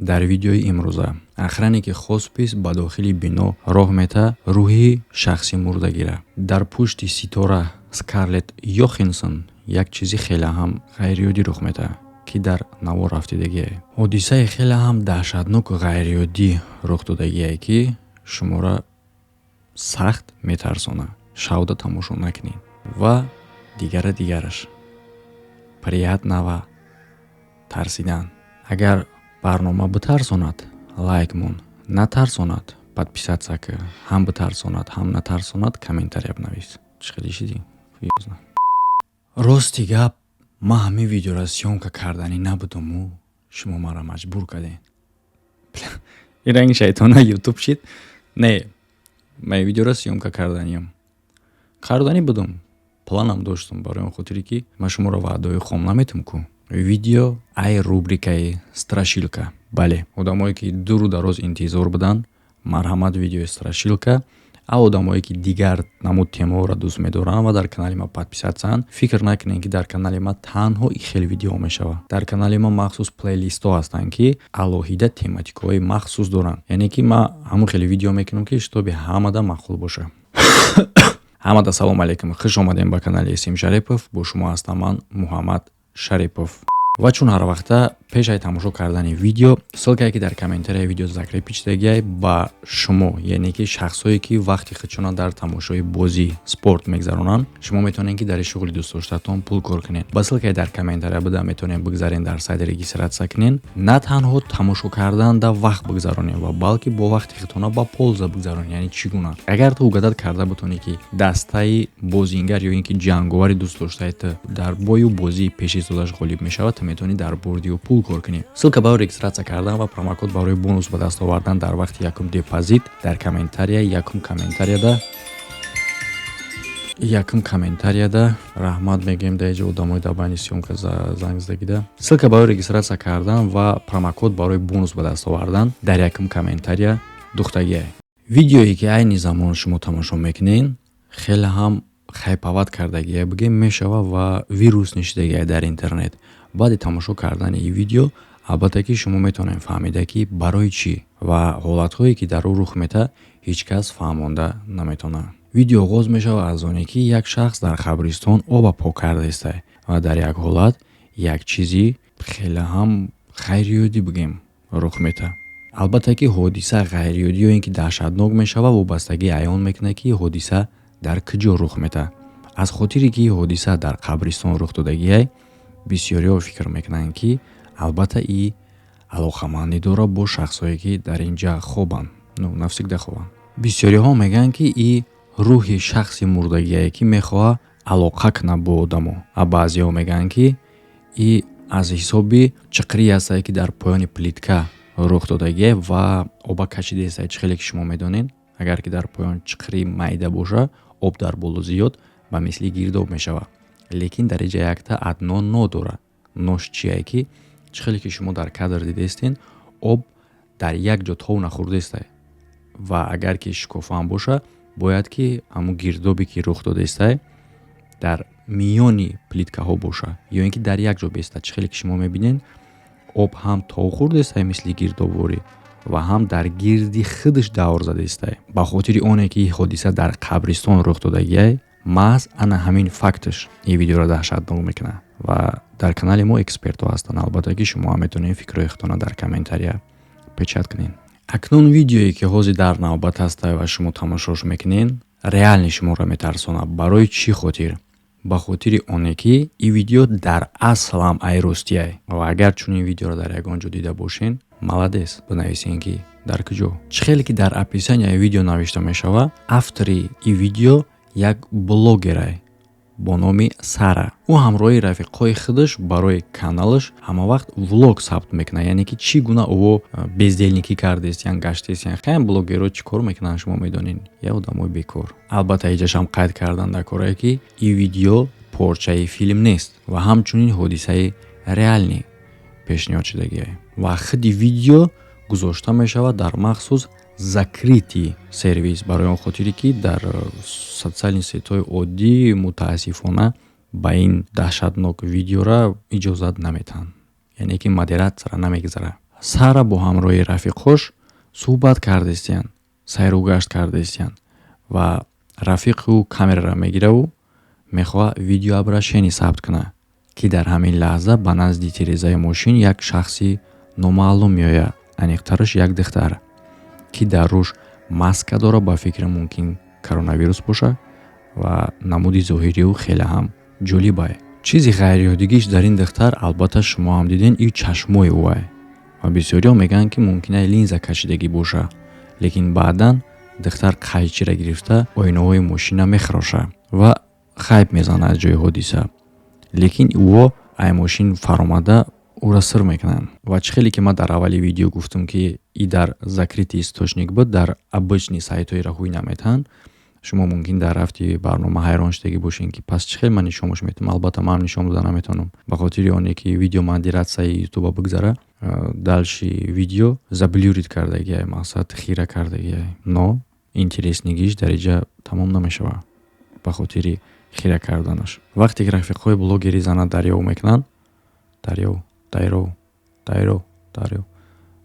Дар видеои имрӯза охранники хоспис ба дохили бино роҳ мета рӯҳи шахси мурдагира. Дар пушти ситора Скарлетт Йоханссон як чизи хеле ҳам ғайриоддӣ рух метаҳад, ки дар навор рафтидагие. Ҳодисаи хеле ҳам даҳшатноку ғайриоддӣ рух додагие, ки шуморо сахт метарсонад. Шавда тамошо накунед ва дигара дигараш. Приятного тарсидан. Агар барнома битарсонад, лайк мон, натарсонад, подписаться ки. Ҳам битарсонад, ҳам натарсонад, комментария бинавис. Чӣ хеле шидӣ? Рости гап, ман ҳамин видеоро съёмка карданӣ набудуму шумо маро маҷбур кардед. Ин ранги шайтона Ютуб шид. Не, ман ин видеоро съёмка карданиям. Карданӣ будум. Планам доштум, барои он хотире, ки ман шуморо ваъдаҳои хом наметум ку. Видео ай рубрикаи страшилка. Бале, одамое, ки дуру дароз интизор буданд, марҳамат, видеои страшилка. А одамое, ки дигар намуд темаҳоро дӯст медоранд ва дар канали ман подписатьсянд, фикр накунед, ки дар канали ман танҳо ин хел видеоҳо мешавад. Дар канали ман махсус плейлистҳо ҳастанд, ки алоҳида тематикаҳои махсус доранд. Яъне ки ман ҳамон хеле видео мекунам, ки чтобы ҳамада маъқул боша. Ҳамада салом алейкум, хуш омадем ба канали Исм Шарипов. Бо шумо ҳастам ман, Муҳаммад Шарипов. Ва чун ҳар вақта, пешаи тамошо кардани видео, ссылкае, ки дар комментарияи видео закрепить шудагиай ба шумо, яъне ки шахсҳое, ки вақти худшона дар тамошои бозӣ, спорт мегзаронанд, шумо метавонед, ки дар шуғли дӯстдоштатон пул кор кунед. Ба ссылкае дар комментария буда метавонед бигзарен, дар сайт регистрация кунед. На танҳо тамошо кардан да вақт бигзаронед, ва балки бо вақти худтона ба польза бигзаронед. Яъне чӣ гуна? Агар ту угадать карда бутонӣ, ки дастаи бозингар ё ин ки ҷанговари дӯстдоштаи ту дар бою бозии пешистодаш ғолиб мешавад, ту метавонӣ дар бурди ӯ пул кор кунӣ. Ссылка барои регистрация кардан ва промокод барои бонус ба даст овардан дар вақти якум депозит дар комментария, якум комментарияда. Раҳмат мегӯем. Дар иҷо одамои дар байни съёмка занг задагида. Ссылка барои регистрация кардан ва промокод барои бонус ба даст овардан дар якум комментария духтагиай. Видеое, ки айни замон шумо тамошо мекунед, хеле ҳам хайповать кардагия бигем мешава ва вирус нишидагия дар интернет. Баъди тамошо кардани ин видео, албатта, ки шумо метавонед фаҳмида, ки барои чӣ ва ҳолатҳое, ки дар ӯ рух метаҳад, ҳеҷ кас фаҳмонда наметавонад. Видео оғоз мешавад аз оне, ки як шахс дар қабристон оба пок кардаиста ва дар як ҳолат як чизи хеле ҳам ғайриоддӣ бигем рух метаҳад. Албатта, ки ҳодиса ғайриоддӣ ё ин ки даҳшатнок мешавад, вобастагӣ аён мекунад, ки ҳодиса дар куҷо рух метаҳад. Аз хотире ки ҳодиса дар қабристон рух додагиай, бисёриҳо фикр мекунанд, ки албатта и алоқамандӣ дорад бо шахсҳое, ки дар ин ҷа хобанд, ну, навсегда хобанд. Бисёриҳо мегӯянд, ки и рӯҳи шахси мурдагие, ки мехоҳад алоқа кунад бо одамо. А баъзеҳо мегӯянд, ки и аз ҳисоби чиқрие ҳастае, ки дар поёни плитка рух додагие ва оба кашидаестае. Чӣ хеле ки шумо медонед, агар ки дар поён чиқри майда боша, об дар боло зиёд, ба мисли гирдоб мешавад. Лекин дар инҷа якта одно но дорад. Нош чие? Ки чӣ хеле ки шумо дар кадр дидаистен, об дар як ҷо тов нахӯрдаистай ва агар ки шикофаам боша, бояд ки ҳамун гирдобе, ки рух додаистай, дар миёни плиткаҳо боша ё ин ки дар як ҷо беистад. Чӣ хеле ки шумо мебинед, об ҳам тов хӯрдаистай, мисли гирдобворӣ, ва ҳам дар гирди худаш давр задаистай. Ба хотири оне ки ҳодиса дар қабристон рух додагиай, маҳз ана ҳамин факташ ин видеоро даҳшатнок мекунад. Ва дар канали мо экспертҳо ҳастанд. Албатта, ки шумо ҳам метавонед фикрҳои худтонро дар комментария печать кунед. Акнун видеое, ки ҳозир дар навбат ҳаста ва шумо тамошош мекунед, реально шуморо метарсонад. Барои чӣ хотир? Ба хотири оне, ки ин видео дар аслам айростиай. Ва агар чунин видеоро дар ягон ҷо дида бошен, молодец, бинависен, ки дар куҷо. Чӣ хеле ки дар описанияи видео навишта мешавад, автори ин видео як блогерай бо номи Сара. Ӯ ҳамроҳи рафиқҳои худаш барои каналаш ҳамавақт влог сабт мекунад, яъне ки чӣ гуна ӯ бездельникӣ кардест, гаштест. Хеле блогерҳо чӣ кор мекунанд, шумо медонед, я одамои бекор. Албатта, иҷашам қайд кардан дар корае, ки ин видео порчаи филм нест ва ҳамчунин ҳодисаи реальный пешниҳод шудагиа ва худи видео гузошта мешавад дар махсус закрытый сервис, барои он хотире, ки дар социальный сетьҳои оддӣ, мутаассифона, ба ин даҳшатнок видеора иҷозат наметаҳанд, яъне ки модератсияра намегузарад. Сара бо ҳамроҳи рафиқҳош суҳбат кардаистиянд, сайру гашт кардаистиянд ва рафиқи ӯ камераро мегираву мехоҳад видеообращение сабт кунад, ки дар ҳамин лаҳза ба назди тирезаи мошин як шахси номаълум меояд, аниқтараш як духтар, ки дар рӯш маска дорад, ба фикри мумкин коронавирус бошад, ва намуди зоҳирии ӯ хеле ҳам ҷолибае. Чизи ғайриоддигиш дар ин духтар, албатта, шумо ҳам дидем, и чашмои ӯае ва бисёриҳо мегӯянд, ки мумкин ай линза кашидагӣ бошад. Лекин баъдан духтар қайчира гирифта, оинаҳои мошина мехарошад ва ғайб мезанад аз ҷои ҳодиса. Лекин ӯо ай мошин фаромада, ӯра сир мекунанд. Ва чӣ хеле ки ман дар аввали видео гуфтам, ки и дар закрытый источник буд, дар обычный сайтҳои раҳоӣ наметаҳанд. Шумо мумкин дар рафти барнома ҳайрон шудагӣ бошед, ки пас чӣ хел ман нишонаш метавонам. Албатта, ман нишон дода наметавонам, ба хотири оне ки видео модерация и ютуба бигзара, дальше видео заблюрить кардагиай, мақсад, хира кардагиай. Но интересный гиш дар инҷа тамом намешавад ба хотири хира карданаш. Вақте ки рафиқҳои блогери зана дарёв мекунанд, дарёв, дайров, дайро, дарё,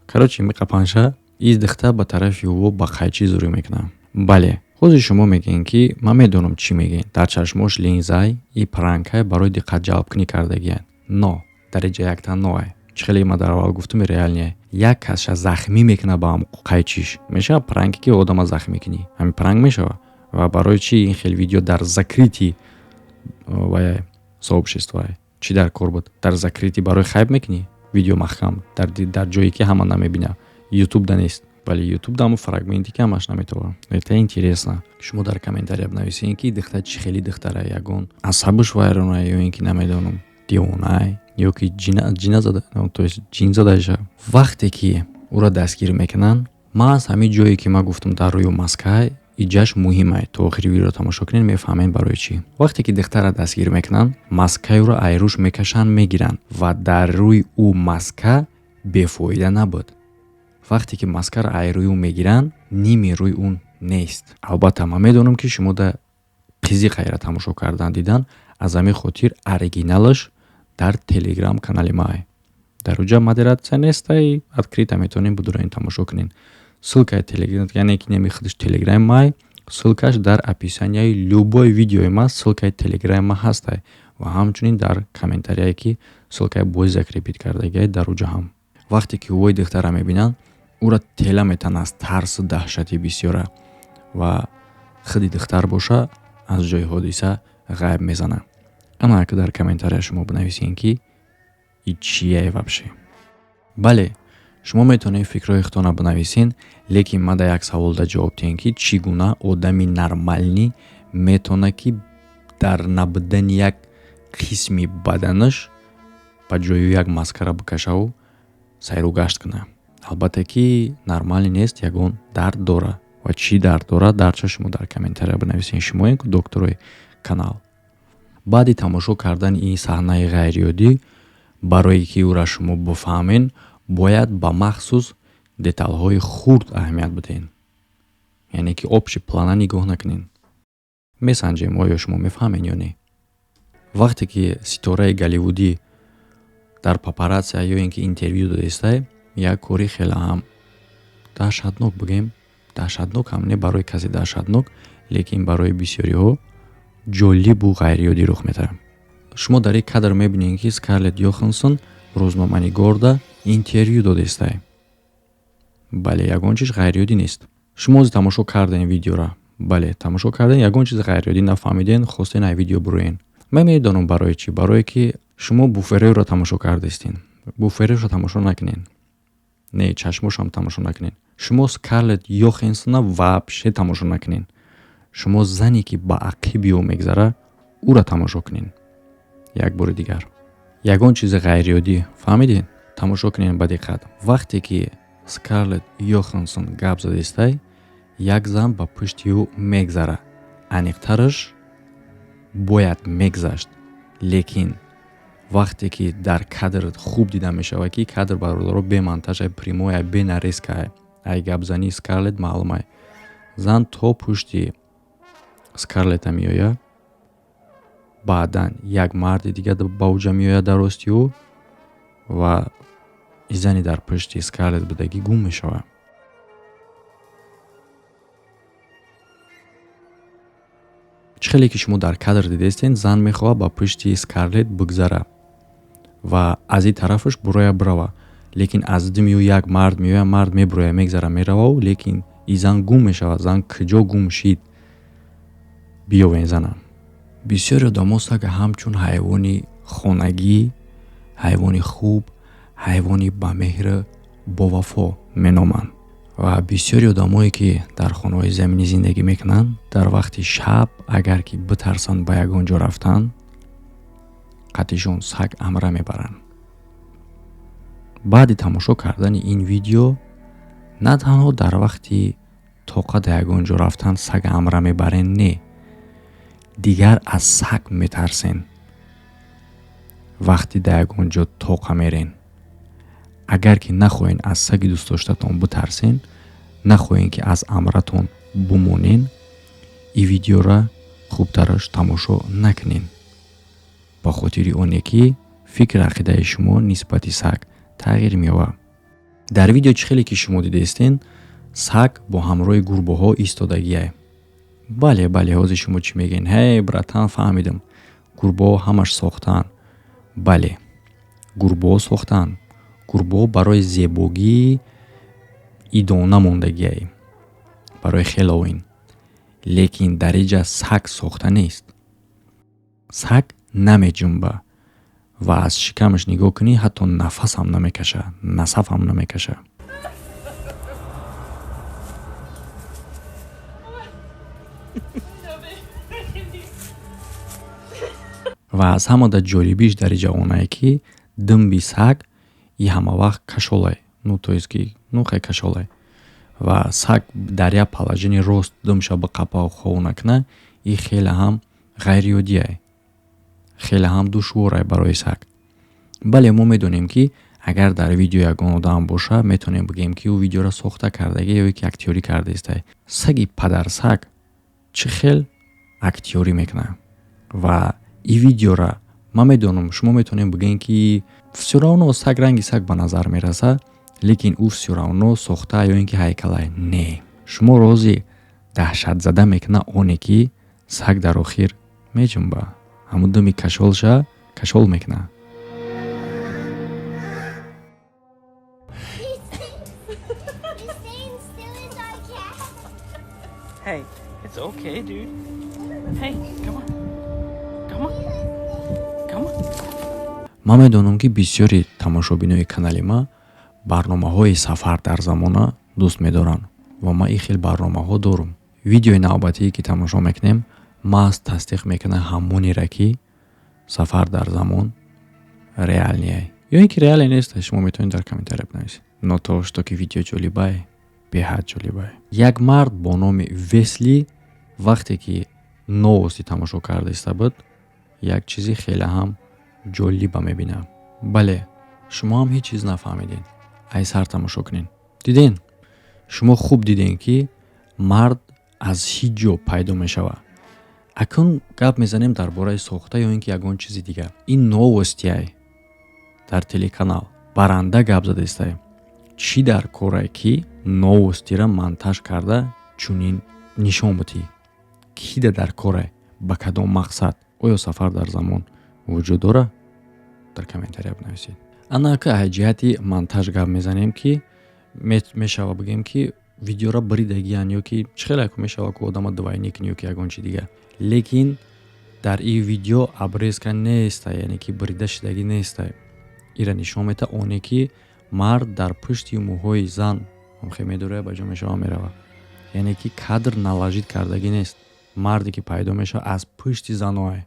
короче, меқапанша, и духтар ба тарафи ӯ ба қайчӣ зурӣ мекунад. Бале, ҳозир шумо мегӯед, ки ман медонам, чӣ мегӯед: дар чашмош линзай, и пранк ай, барои диққат ҷалбкунӣ кардагиянд. Но дар инҷа якта ноай. Чӣ хеле ман дар аввал гуфтам, реальный я як касша захмӣ мекунад ба ҳам қайчиш. Мешавад пранк е ки одама захмӣ кунӣ? Ҳамин пранк мешавад? Ва барои чӣ ин хел видео дар закрытый вай сообщество чӣ дар кор буд? Дар закрытый барои хайп мекунӣ видео маҳкам, дар ҷое ки ҳама намебинад, Ютуб да нест. Вале Ютуб дамо фрагменте ки ҳамаш наметавонам. Это интересно. Шумо дар комментария бинависед, ки духтар чӣ хели духтара, ягон асабаш вайрона ё ин ки намедонам, девонай ё ки ҷина зада, то есть ҷин задаша. Вақте ки ӯро дастгир мекунанд, маҳз ҳамин ҷое ки ман гуфтам, дар рӯи маскай, иҷаш муҳимай. То охири видеоро тамошо кунед, мефаҳмед барои чӣ. Вақте ки духтарро дастгир мекунанд, маскаи ӯро айрӯш мекашанд, мегиранд ва дар рӯи ӯ маска бефоида набуд. Вақте ки маскаро айрӯи ӯ мегиранд, ними рӯи ӯ нест. Албатта, ман медонам, ки шумо да қизиқ айра тамошо кардан, дидан. Аз ҳамин хотир оригиналаш дар Телеграм канали май, дар уҷа модерация нестай, открыто метавонем будуроин тамошо кунед. Ссылка и Телеграм, яъне ки неми худаш Телеграми май, ссылка ш дар описания и любой видеои ма, ссылка и Телеграми ма ҳастай ва ҳамчунин дар комментарияе ки ссылка и боз закрепить кардагиай, дар уҷа ҳам. Вақте ки ӯи духтара мебинанд, ӯро тела метанад аз тарсу даҳшати бисёра ва худи духтар боша, аз ҷои ҳодиса ғайб мезанад. Ана ки дар комментария шумо бинависед, ки и чие вообще. Бале, шумо метавонед фикрҳои худтонро бинависед, лекин ман дар як саволда ҷавоб диҳем, ки чӣ гуна одами нормальный метавонад, ки дар набудани як қисми баданаш ба ҷои як маскара бикашаву сайру гашт кунад? Албатта ки нормальный нест, ягон дард дорад. Ва чӣ дард дорад, дардша шумо дар комментария бинависед, шумоем ку докторои канал. Баъди тамошо кардани ин саҳнаи ғайриоддӣ, барое ки ӯра шумо бифаҳмед, бояд ба махсус деталҳои хурд аҳамият бидиҳед, яъне ки общий план а нигоҳ накунед. Месанҷем, оё шумо мефаҳмед ё не. Вақте ки ситораи голливудӣ дар папарацци ё ин ки интервю додистай, як кори хеле ҳам даҳшатнок бигӯем, даҳшатнок ҳам не, барои касе даҳшатнок, лекин барои бисёриҳо ҷолибу ғайриоддӣ рух медиҳад. Шумо дар ин кадр мебинед, ки Скарлетт Йохансон рӯзноманигорда интервю додистай. Бале, ягон чиз ғайриоддӣ нест. Шумо ози тамошо кардем видеора, бале, тамошо кардем, ягон чизи ғайриоддӣ нафаҳмиден, хостен ай видео буроен. Ман медонам барои чӣ. Барое ки шумо буфереро тамошо кардастин. Буфереро тамошо накунед, не, чашмошам тамошо накунед. Шумо Скарлетт Йохансона вообще тамошо накунед. Шумо зане ки ба ақиби ӯ мегзара, ӯра тамошо кунед. Як бори дигар, ягон чизи ғайриоддӣ фаҳмидед? Тамошо кунед ба диққат. Вақте ки Скарлетт Йохансон гап задистай, як зан ба пушти ӯ мегзара. Аниқтараш, бояд мегзашт, лекин вақте ки дар кадр хуб дида мешавад, ки кадр, бародаро, бе монтаж, прямой, ай бе нарезка, ай гапзании Скарлетт маълумай, зан то пушти Скарлетта меояд. Баъдан як марди дигар ба уҷа меояд дар рости ӯ ва И зани дар пушти Скарлет будагӣ гум мешавад. Чӣ хеле ки шумо дар кадр дидестен, зан мехоҳад ба пушти Скарлет бигзара ва аз ин тарафаш буроя бирава, лекин аз дими ӯ як мард меояд, мард мебурояд, мегзара, меравау, лекин и зан гум мешавад. Зан куҷо гум шид? Биёвен зана. Бисёре одамо сага ҳамчун ҳайвони хонагӣ, ҳайвони хуб, ҳайвони ба меҳру бовафо меноманд. Ва бисёри одамое, ки дар хонаҳои заминӣ зиндагӣ мекунанд, дар вақти шаб агар ки битарсанд ба ягон ҷо рафтан, қатишон саг амра мебаранд. Баъди тамошо кардани ин видео на танҳо дар вақти тоқа дар ягон ҷо рафтан саг амра мебарен, не, дигар аз саг метарсен. Вақти дар ягон ҷо тоқа мерен, агар ки нахоҳен аз саги дӯстдоштатон битарсен, нахоҳен ки аз амратон бумонен, ин видеора хубтараш тамошо накунен, ба хотири оне ки фикр ақидаи шумо нисбати саг тағйир меёбад. Дар видео чӣ хеле ки шумо дидаистен, саг бо ҳамроҳи гурбаҳо истодагиае. Бале, бале, ҳозир шумо чӣ мегӯед? Ҳей, братан, фаҳмидам, гурбаҳо ҳамаш сохтаанд. Бале, гурбаҳо сохтаанд. Гурбаҳо барои зебогии идона мондагиае, барои Хеллоуин, лекин дар инҷа саг сохта нест. Саг намеҷунба ва аз шикамаш нигоҳ кунӣ, ҳатто нафасам намекаша, насафам намекаша. Ва аз ҳамада ҷолибиш дар инҷа онае, ки думби саг и ҳамавақт кашолай, ну то есть ки ну хай кашолай, ва саг дар як положение рост думша биқапа хов накуна, и хеле ҳам ғайриоддиай, хеле ҳам душворай барои саг. Бале, мо медонем, ки агар дар видео ягон одам боша, метавонем бигӯем, ки ӯ видеоро сохта кардаги ё ки актёрӣ кардаистай. Саги падарсаг чӣ хел актёрӣ мекунад? Ва и видеора ман медонам, шумо метавонем бигӯем, ки всё равно саг ранги саг ба назар мерасад, лекин ӯ всё равно сохта ё ин ки ҳайкалай. Не, шумо рози даҳшатзада мекунад оне, ки саг дар охир меҷунба, ҳамун думи кашолша кашол мекунад. He's staying still as our cat. Hey, it's okay, dude. Hey, come on. Come on. Come on. Ман медонам, ки бисёри тамошобинои канали ма барномаҳои сафар дар замона дӯст медоранд ва ман ин хел барномаҳо дорум. Видеои навбатие, ки тамошо мекунем, маҳз тасдиқ мекунад ҳамонеро, ки сафар дар замон реальный ай ё ин ки реальный нест. Шумо метавонед дар комментария бинависед. Но то что ки видео ҷолибай, беҳад ҷолибай. Як мард бо номи Весли вақте ки новости тамошо карда иста буд, як чизи хеле ҳам ҷолиба мебинам. Бале, шумо ҳам ҳеҷ чиз нафаҳмидед, ай сар тамошо кунед. Диден, шумо хуб дидем, ки мард аз ҳеҷ ҷо пайдо мешавад. Акнун гап мезанем дар бораи сохта ё ин ки ягон чизи дигар. Ин новости ай дар телеканал баранда гап задаистай. Чӣ дар корае, ки новости ра монтаж карда чунин нишон будӣ? Кида дар корае, ба кадом мақсад? Оё сафар дар замон вуҷуд дорад? Дар комментария бинависед. Анака аз ҷиҳати монтаж гап мезанем, ки мешава бигӯем, ки видеора буридагиян ё ки чӣ хеле мешава, ки одама двойник кунӣ ё ки ягон чи дигар, лекин дар ин видео обрезка неста, яъне ки бурида шудагӣ неста. Ира нишон медиҳад оне, ки мард дар пушти мӯҳои зан омхе медорад, ба ҷо мешава, меравад, яъне ки кадр наложить кардагӣ нест. Марде ки пайдо мешавад, аз пушти заное,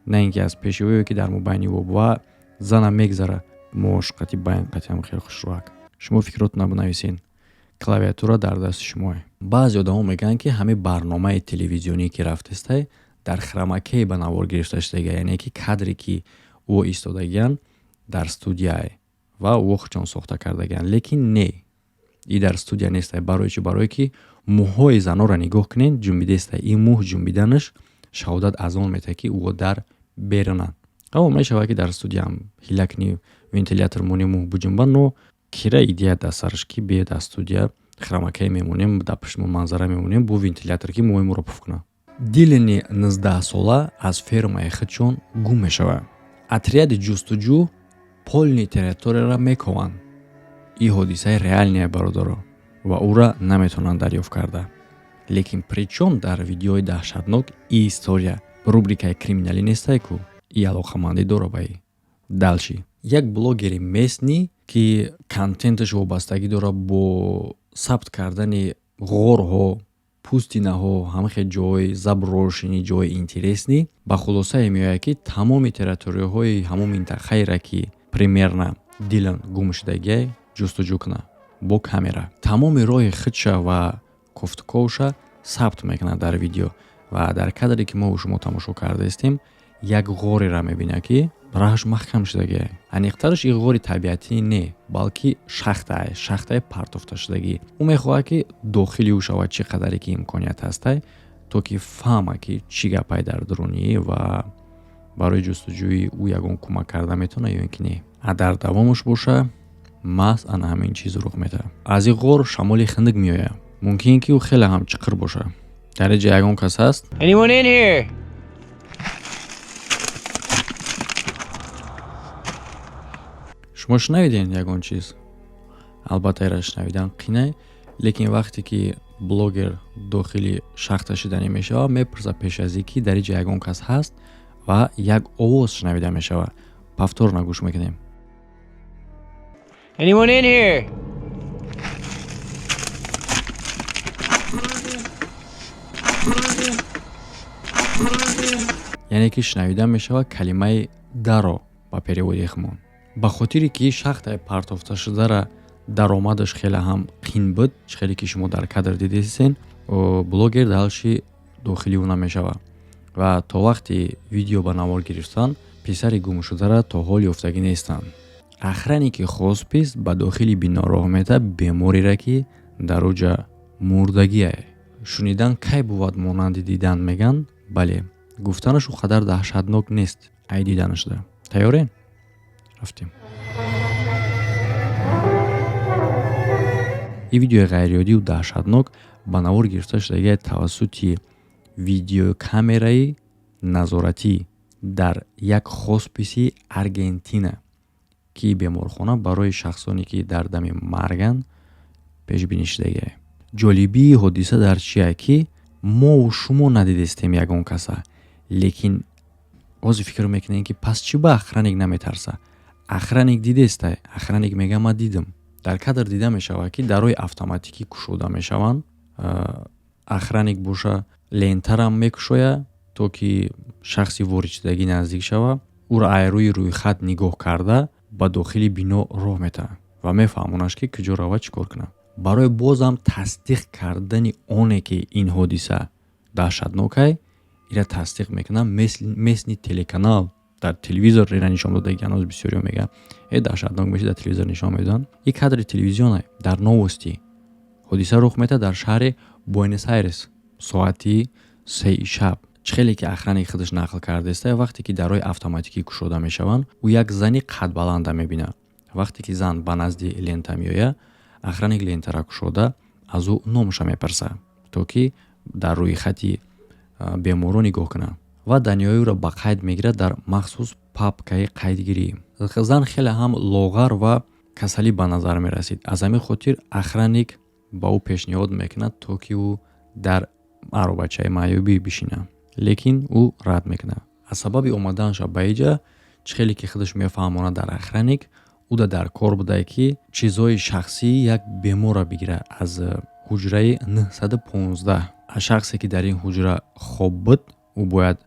на ин ки аз пеши ӯ ё ки дар мобайни ӯ, ва зана мегзара мош қати байн қатиам хеле хушрӯак. Шумо фикротона бинависед, клавиатура дар дасти шумое. Баъзе одамо мегӯянд, ки ҳамин барномаи телевизионие, ки рафтестай, дар хромакей ба навор гирифта шудага, яъне ки кадре, ки ӯ истодагиян, дар студияе ва ӯ худшон сохта кардагиян. Лекин не, и дар студия нестай. Барои чӣ? Барое ки мӯҳҳои занонро нигоҳ кунед, ҷунбидаестай. Ин мӯҳ ҷунбиданаш шаҳодат аз он метаҳад, ки ӯ дар берунанд. Аммо мешавад, ки дар студияам ҳила кунӣ, вентилятор монӣ, мӯ буҷунба, но кира идея дар сараш, ки биед аз студия хромакей мемонем, дар пушти мо манзара мемонем бо вентилятор, ки мӯи моро пуф кунад. Дилани 19-сола аз фермаи худшон гум мешавад. Отряди ҷустуҷӯ полный территорияро мекованд. Ин ҳодисаи реальный, бародаро, ва ӯра наметавонанд дарёфт карда. Лекин причём дар видеои даҳшатнок и история? Рубрикаи криминалӣ нестай ку, и алоқамандӣ дора ба и. Дальше як блогери местный, ки контенташ вобастагӣ дорад бо сабт кардани ғорҳо, пустыняҳо, ҳамахел ҷои заброшенный, ҷои интересный, ба хулосае меояд, ки тамоми территорияҳои ҳамон минтақаеро, ки примерно Дилан гум шудагиай, ҷустуҷӯ кунад бо камера. Тамоми роҳи худша ва кофтуковша сабт мекунад дар видео ва дар кадре, ки мо шумо тамошо кардаистем, як ғореро мебинад, ки раҳаш маҳкам шудагиай. Аниқтараш, ин ғори табиатӣ не, балки шахтае, шахтаи партофташудагӣ. Ӯ мехоҳад, ки дохили ӯ шавад, чӣ қадаре ки имконият ҳастай, то ки фаҳма, ки чӣ гапай дар дурунӣ ва барои ҷустуҷӯи ӯ ягон кӯмак карда метавонад ё ин ки не. А дар давомаш боша, маҳз ана ҳамин чиз рух медиҳад. Аз ин ғор шамоли хунук меояд, мумкин ки ӯ хеле ҳам чиқир бошад. Дар ин ҷо ягон кас ҳаст? Anyone in here? Шумо шунавидем ягон чиз? Албатта, ира шунавидан қинай, лекин вақте ки блогер дохили шахта шиданӣ мешавад, мепурсад пеш аз ин, ки дар ин ҷо ягон кас ҳаст, ва як овоз шунавида мешавад. Повторно гӯш мекунем. Anyone in here? Яъне ки шунавида мешавад калимаи «даро» ба переводи хумон. Ба хотире ки шахтаи партофташудара даромадаш хеле ҳам қин буд, чӣ хеле ки шумо дар кадр дидесен, блогер дальше дохили ӯ намешавад ва то вақти видео ба навор гирифтан писари гумшудара то ҳол ёфтагӣ нестанд. Охранники хоспис ба дохили бино роҳ медиҳад бемореро, ки дар оҷа мурдагие. Шунидан кай бувад монанди дидан, меган. Бале, гуфтанаш ӯ қадар даҳшатнок нест, ай диданашда. Тайёрен? Рафтем. Ин видеои ғайриоддию даҳшатнок ба навор гирифта шудагиа тавассути видеокамераи назоратӣ дар як хосписи Аргентина, ки беморхона барои шахсоне, ки дар дами марганд, пешбинӣ шудагиа. Ҷолибии ҳодиса дар чия, ки мову шумо надидестем ягон каса, лекин ҳозир фикр мекунем, ки пас чӣ ба охранник наметарса? Охранник дидестай, охранник мега: «Ман дидам». Дар кадр дида мешавад, ки дарҳои автоматикӣ кушода мешаванд. Охранник боша, лентарам мекушояд, то ки шахси воридшудагӣ наздик шавад. Ӯро ай рӯи рӯйхат нигоҳ карда, ба дохили бино роҳ метаҳад ва мефаҳмонаш, ки куҷо равад, чӣ кор кунад. Барои бозам тасдиқ кардани оне, ки ин ҳодиса даҳшатнокай, ира тасдиқ мекунам местный телеканал, дар телевизор ира нишон додаги. Ҳанӯз бисёриҳо мегӯянд: «Э, даҳшатнок меши, дар телевизор нишон медоданд». Ин кадри телевизионай, дар новости. Ҳодиса рух метаҳад дар шаҳри Буэнос Айрес соати 3-и шаб. Чӣ хеле ки охранник худаш нақл кардаеста, вақте ки дарҳои автоматикӣ кушода мешаванд, ӯ як зани қадбаланда мебинад. Вақте ки зан ба назди лента меояд, охранник лентаро кушода, аз ӯ номаша мепурсад, то ки дар рӯйхати беморон нигоҳ кунад, ва ниҳоя ӯро ба қайд мегирад дар махсус папкаи қайдгирӣ. Зан хеле ҳам лоғар ва касалӣ ба назар мерасид. Аз ҳамин хотир охранник ба ӯ пешниҳод мекунад, то ки ӯ дар аробачаи маъюбӣ бишинад, лекин ӯ рад мекунад. Аз сабаби омаданша ба иҷа, чӣ хеле ки худаш мефаҳмонад дар охранник, ӯ дар кор будае, ки чизҳои шахсии як беморро бигирад аз ҳуҷраи 915. Аз шахсе, ки дар ин ҳуҷра хоб буд, ӯ бояд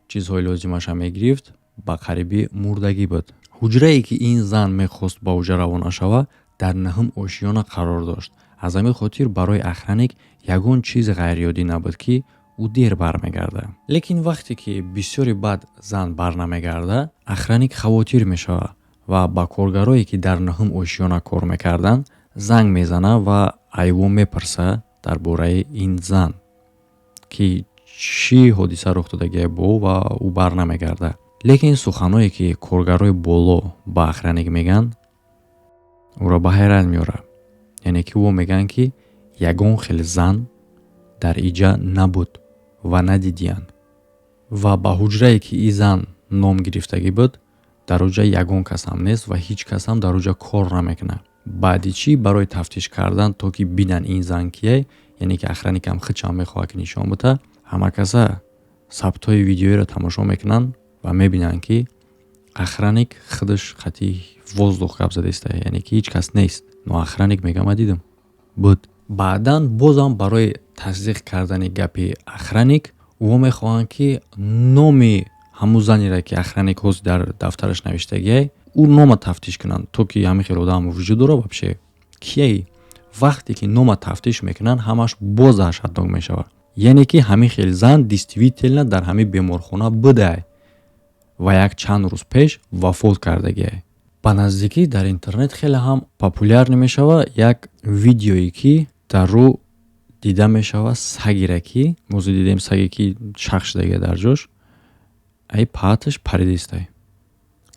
чизҳои лозимаша мегирифт, ба қариби мурдагӣ буд. Ҳуҷрае, ки ин зан мехост ба оҷа равона шавад, дар наҳум ошиёна қарор дошт. Аз ҳамин хотир барои охранник ягон чизи ғайриоддӣ набуд, ки ӯ дер бармегардад. Лекин вақте ки бисёри баъд зан барнамегардад, охранник хавотир мешавад ва ба коргарое, ки дар наҳум ошиёна кор мекарданд, занг мезанад ва айвон мепурсад дар бораи ин зан, ки чӣ ҳодиса рух додагия бо ӯ ва ӯ барнамегардад. Лекин суханое, ки коргарои боло ба охранник мегӯянд, ӯро ба ҳайрат меорад. Яъне ки ӯ мегӯянд, ки ягон хел зан дар иҷа набуд ва надидиянд ва ба ҳуҷрае, ки и зан ном гирифтагӣ буд, дар уҷа ягон кас ҳам нест ва ҳеҷ кас ҳам дар уҷа кор намекунад. Баъди чӣ барои тафтиш кардан, то ки бинанд, ин зан кие, яъне ки охранник ам худшам мехоҳад, ки нишон бита, ҳама каса сабтҳои видеоиро тамошо мекунанд ва мебинанд, ки охранник худаш қати воздух гап задаиста, яъне ки ҳеҷ кас нест. Но охранник мега: «Ман дидам, буд». Баъдан бозам барои тасдиқ кардани гапи охранник ӯ мехоҳанд, ки номи ҳамун занеро, ки охранник ҳозир дар дафтараш навиштагиай, ӯ нома тафтиш кунанд, то ки ҳамин хел одам вуҷуд дорад вообще, кияй. Вақте ки нома тафтиш мекунанд, ҳамаш боз даҳшатнок мешавад, яъне ки ҳамин хел зан действительно дар ҳамин беморхона будай ва як чанд рӯз пеш вафот кардагиай. Ба наздикӣ дар интернет хеле ҳам популярный мешавад як видеое, ки дар рӯ дида мешавад сагере, ки мози дидем, саге, ки шах шудагия дар ҷош, ай пааташ паридистай.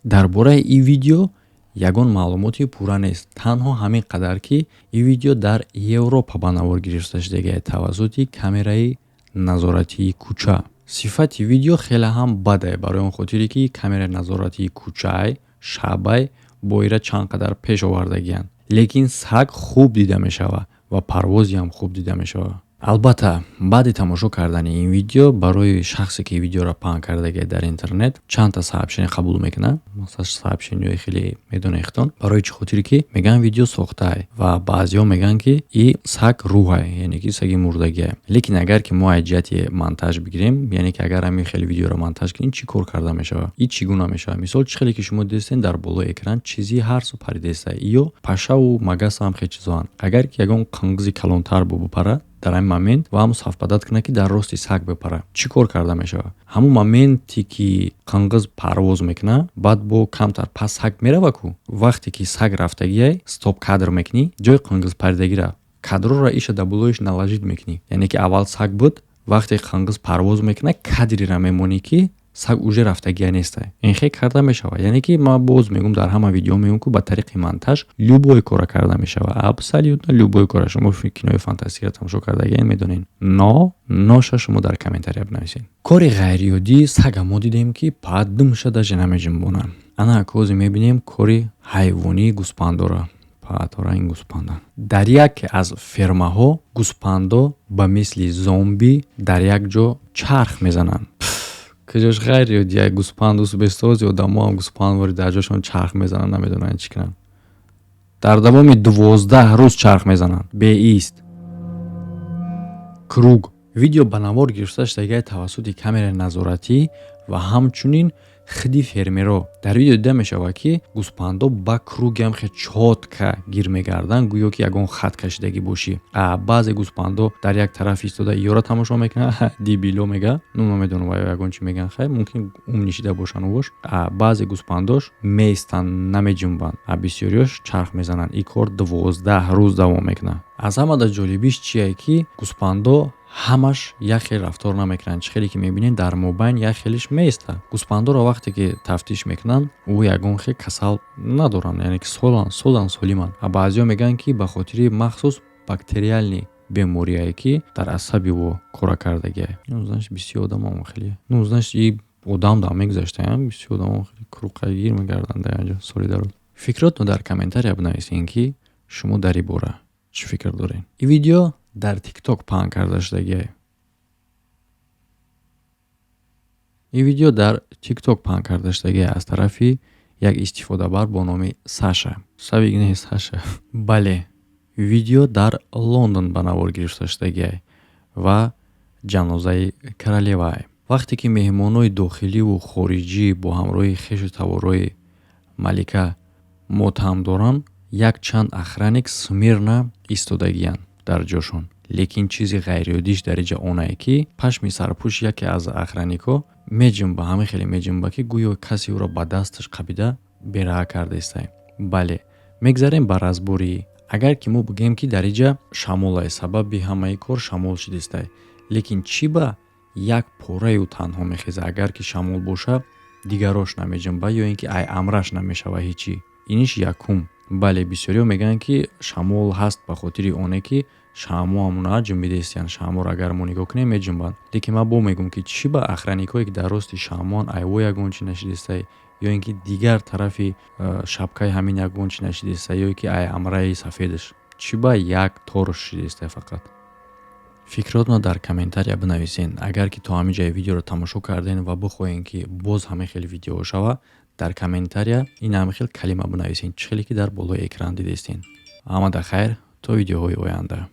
Дар бораи ин видео ягон маълумоти пурра нест, танҳо ҳамин қадар, ки ин видео дар Европа ба навор гирифта шудагиай тавассути камераи назоратии кӯча. Сифати видео хеле ҳам бадае, барои он хотире, ки камераи назоратии кӯчаай, шабай, боира чанд қадар пеш овардагиянд. Лекин саг хуб дида мешавад ва парвозиам хуб дида мешавад. Албатта, баъди тамошо кардани ин видео барои шахсе, ки видеоро паҳн кардагиай дар интернет, чандта сообщение қабул мекунад. Масалан, сообщениҳои хеле медонехтон. Барои чӣ хотире, ки мегӯянд, видео сохтаай ва баъзеҳо мегӯянд, ки и саг рӯҳай, яъне ки саги мурдагиай. Лекин агар ки мо аз ҷиҳати монтаж бигирем, яъне ки агар ҳамин хеле видеоро монтаж кунем, чӣ кор карда мешавад и чӣ гуна мешавад? Мисол, чӣ хеле ки шумо дидистен, дар болои экран чизи ҳарсу паридаистай, ё пашаву магасам хел чизоанд. Агар ки ягон қанғизи калонтар бо бипарад дар ҳамин момент ва ҳамун совпадать кунад, ки дар рости саг бипарад, чӣ кор карда мешавад? Ҳамун моменте, ки қанғиз парвоз мекунад, баъд бо камтар пас саг мерава ку. Вақте ки саг рафтагиай, стоп кадр мекунӣ, ҷои қанғиз паридагира кадрора иша дар болоиш наложить мекунӣ. Яъне ки аввал саг буд, вақте қанғиз парвоз мекунад, кадрира мемонӣ, ки саг уже рафтагия нестай. Ин хел карда мешавад. Яъне ки ман боз мегӯм, дар ҳама видео мегӯм, ки ба тариқи монтаж любой кора карда мешавад, абсолютно любой кора. Шумо кинои фантастикаро тамошо кардагиен, медонед. Но ноша шумо дар комментария бинависед. Кори ғайриоддии сага мо дидем, ки паддумша даже намеҷунбонад. Ана акози мебинем кори ҳайвонии гӯспандора. Паатора ин гӯспанда дар яке аз фермаҳо гӯспандо ба мисли зомби дар як ҷо чарх мезананд. Куҷош ғайриоддӣ? Як гӯспанд бестози одамо ҳам гӯспандвори дар ҷошон чарх мезананд, намедонанд чӣ кунанд. Дар давоми 12 рӯз чарх мезананд беист круг. Видео ба навор гирифта шудагиай тавассути камераи назоратӣ ва ҳамчунин хиди фермеро. Дар видео дида мешавад, ки гӯспандо ба круг иам хел чётко гир мегарданд, гӯё ки ягон хат кашидагӣ бошӣ. Баъзе гӯспандо дар як тараф истода иёра тамошо мекунанд, дебил о мега, ну намедонам, ва ягон чӣ мегӯянд, хай, мумкин ум нишида бошанд бош. Баъзе гӯспандош меистанд, намеҷунбанд, бисёриёш чарх мезананд. Ин кор 12 рӯз давом мекунад. Аз ҳамада ҷолибиш чие, ки гӯспандо ҳамаш як хел рафтор намекунанд. Чӣ хеле ки мебинед, дар мобайн як хелиш меистад. Гӯспандоро вақте ки тафтиш мекунанд, ӯ ягон хел касал надоранд, яъне ки созан, солиманд. Баъзеҳо мегӯянд, ки ба хотири махсус бактериальный беморие, ки дар асаби ӯ кора кардагиа. Ну, значит, бисёр одамам хеле, ну, значит, и одам да мегузаштаям, бисёр одамон хеле круг қагир мегарданд дар янҷо соли дароз. Фикротро дар комментария бинависед, ки шумо дар ин бора чӣ фикр доред. Ин видео дар ТикТок паҳн карда шудагиа. Ин видео дар ТикТок паҳн карда шудагиа аз тарафи як истифодабар бо номи Саша Савик, не, Саша. Бале, видео дар Лондон ба навор гирифта шудагиа ва ҷанозаи королевае. Вақте ки меҳмонои дохиливу хориҷӣ бо ҳамроҳи хешу таборои малика мотам доранд, якчанд охранник смирно истодагиянд дар ҷошон. Лекин чизи ғайриоддиш дар инҷа онае, ки пашми сарпӯши яке аз охранникҳо меҷунба, ҳамин хеле меҷунба, ки гӯё касе ӯро ба дасташ қабида бераҳа кардаистай. Бале, мегзарем ба разбор и. Агар ки мо бигӯем, ки дар инҷа шамолае, сабаби ҳамаи кор шамол шудистай, лекин чӣ ба як пораи ӯ танҳо мехезад? Агар ки шамол боша, Дигарош намеҷунба ё ин ки ай амраш намешава ҳечӣ. Иниш якум. Бале, бисёриҳо мегӯянд, ки шамол ҳаст, ба хотири оне ки шамоамона ҷунбидестиянд. Шаморо агар мо нигоҳ кунем, меҷунбанд. Лекин ман бо мегӯям, ки чӣ ба охранникҳое, ки дар рости шамоан, айво ягон чи нашидистай ё ин ки дигар тарафи шапкаи ҳамин ягон чи нашидистай, ё ки ай амраи сафедаш чӣ ба як торш шидистай фақат. Фикротонро дар комментария бинависен. Агар ки то ҳамин ҷои видеоро тамошо кардем ва бихоҳем, ки боз ҳамин хел видеоҳо шава, дар комментария ин ҳамин хел калима бинависен, чӣ хеле ки дар болои экран дидестен. Ҳамада хайр, то видеоҳои оянда.